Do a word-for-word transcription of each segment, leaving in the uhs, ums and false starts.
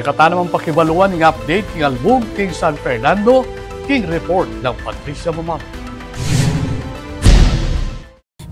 Kata naman pakibaluan ing update king albug king San Fernando, king report nang Patricia Mamang.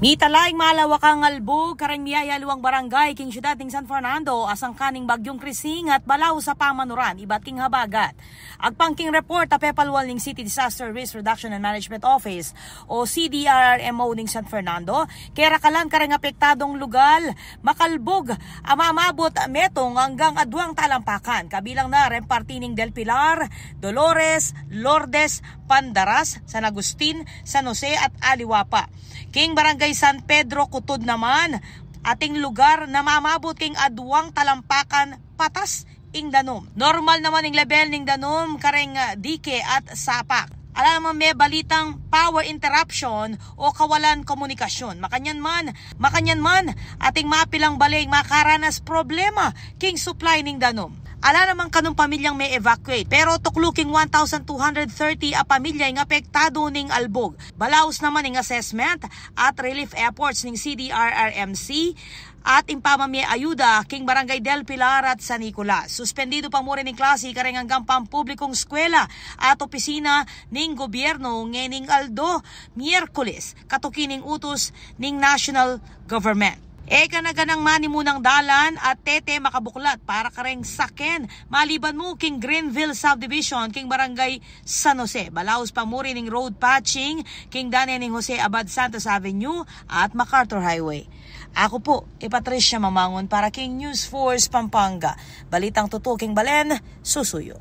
Mitala ing malawakang albug kareng miyayaluang barangay king syudad ning San Fernando, asangkan ning Bagyung Krising at balaus a pamanuran ibat king habagat. Agpang king report a pepalwal ning City Disaster Risk Reduction and Management Office o C D R R M O ning San Fernando, kerakalan kareng apektadung lugal makalbug a mamabut metung anggang aduang talampakan, kabilang na reng parti ning Del Pilar, Dolores, Lourdes, Pandaras, San Agustin, San Jose at aliwa pa. King Barangay San Pedro Cutud naman, ating lugar na mamabut king aduang talampakan patas ing danum. Normal naman ing lebel ning danum kareng, ah, dike at sapak. Ala naman me balitang power interruption o kawalan komunikasyon. Makanyan man, makanyan man, ating mapilang bale ing makaranas problema king supply ning danum. Ala naman kanung pamilyang me-evacuate, pero tuklu king one thousand two hundred thirty a pamilya ing apektadu ning albug. Balaus naman ing assessment at relief efforts ning C D R R M C at ing pamamie ayuda king Barangay Del Pilar at San Nicolas. Suspendidu pa mu rin ing klase kareng anggang pampublikung eskwela at opisina ning gobyerno ngening aldo, Miyerkules, katuki ning utus ning national government. E ka na ganang manimunang dalan at tete makabuklat para kareng saken maliban mu king Greenville Subdivision king Barangay San Jose. Balaus pa mu rin ing road patching king dane ning Jose Abad Santos Avenue at MacArthur Highway. Aku pu i Patricia Mamangun para king News Force Pampanga. Balitang tutu king balen, susuyu.